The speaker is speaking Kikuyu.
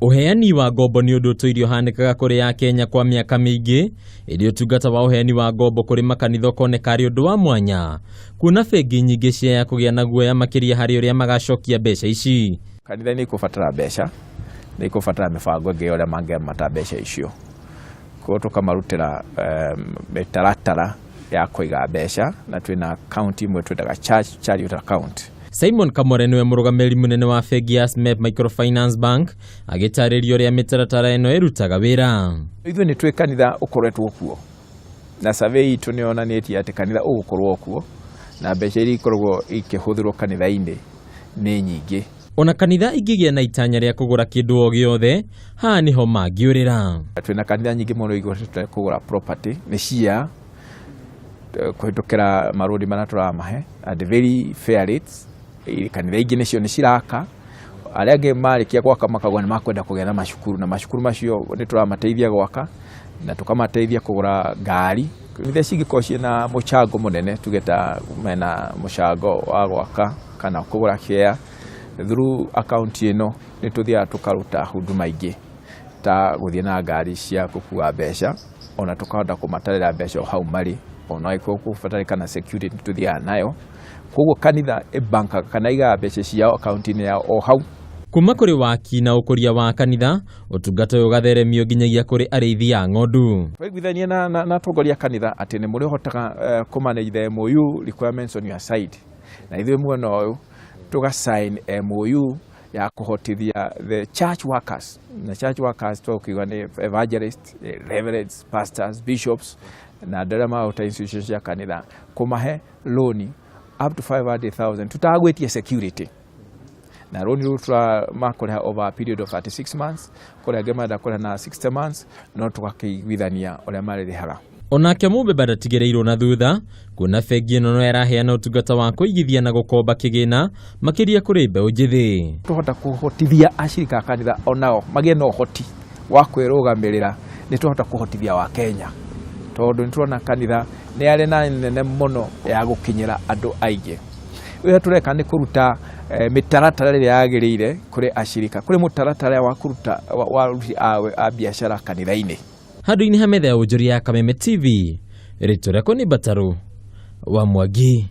Ũheani wa ngombo nĩ ũndũ ũtũire ũhanĩkaga kũrĩ Akenya kwa mĩaka mĩingĩ, ĩndĩ ũtungata wa ũheani wa ngombo kũrĩ makanitha ũkoneka arĩ ũndũ wa mwanya, kuona bengi nyingĩ ciaya kũgĩa na guoya makĩria harĩ ũrĩa magacokia mbeca ici. Kanitha nĩ ikũbatara mbeca, nĩ ikũbatara mĩbango ĩngĩ ya ũrĩa mangĩamata mbeca icio. Koguo tũkamarutĩra mĩtaratara ya kũiga mbeca na twĩna account imwe twĩtaga church chariot account. Simon Kamore nĩwe mũrũgamĩrĩri mũnene wa bengi ya SMEP Microfinance Bank agĩtarĩria ũrĩa mĩtaratara ĩno ĩrutaga wĩra. Ithuĩ nĩ twĩ kanitha ũkoretwo kuo na survey itũ nĩ yonanĩtie atĩ kanitha ũgũkorwo kuo na mbeca iria ikoragwo ikĩhũthĩrwo kanitha-inĩ nĩ nyingĩ. Ona kanitha ingĩgĩa na itanya rĩa kũgũra kĩndũ o gĩothe, haha nĩho mangĩũrĩra. Twĩna kanitha nyingĩ mũno igũrĩte kũgũra property nĩ cia kũhĩtũkĩra marũni marĩa tũramahe at very fair rates. Kanitha ingĩ nĩcio nĩ ciraka, arĩa angĩ marĩkia gwaka makauga nĩ makwenda kũgĩa na macukuru, na macukuru macio nĩ tũramateithia gwaka na tũkamateithia kũgũra ngari. Kanitha cingĩkorwo ciĩna mũcango mũnene, tuge ta mena mũcango wa gwaka kana kũgũra share, through account ĩno nĩ tũthiaga tũkaruta huduma ingĩ ta gũthiĩ na ngari cia gũkua mbeca, ona tũkahota kũmatarĩra mbeca o hau marĩ, ona angĩkorwo kũbatarĩkana security nĩ tũthiaga nayo. Koguo kanitha ĩbankaga kana ĩigaga mbeca ciao akaunti-inĩ yao o hau. Kuma kũrĩ waki na ũkũria wa kanitha, ũtungata ũyũ ũgatheremio nginyagia kũrĩ arĩithi a ng'ondu. Twaiguithania na atongoria a kanitha atĩ nĩ mũrĩhotaga kũ manage the MOU requirements on your side, na ithuĩ mwena ũyũ tũga sign MOU ya kũhotithia the church workers, na church workers tũkiuga nĩ evangelists, reverends, pastors, bishops na andũ arĩa maruta institutions cia kanitha, kũmahe loan up to 500,000 tutagwĩtia security, na rũni rũu makũrĩha over a period of 36 months, kũrĩ angĩ marenda kũrĩha na 60 months, no tũgakĩiguithania ũrĩa marĩrĩhaga. Onake Mũmbeba ndatigĩrĩirwo na thutha, kuona bengi ĩno no ĩraheana ũtungata wa kũigithia na gũkomba kĩgĩna makĩria kũrĩ mbeũ njĩthĩ. Tũhota kũhotithia acirika a kanitha onao magĩe na ũhoti wa kwĩrũgamĩrĩra, nĩ tũhota kũhotithia wa Kenya, tondũ nĩ tũrona kanitha nĩ arĩ na nene mũno ya gũkinyĩra andũ aingĩ. Ũrĩa tũreka nĩ kũruta mĩtaratara ĩrĩa yagĩrĩire kũrĩ acirika, kũrĩ mũtaratara wa kũruta wa aruti a biacara kanitha-inĩ. Handũ-inĩ ha metha ya ũnjũria ya Kameme TV, rĩtwa rĩakwa nĩ Mbatarũ wa Mwangi.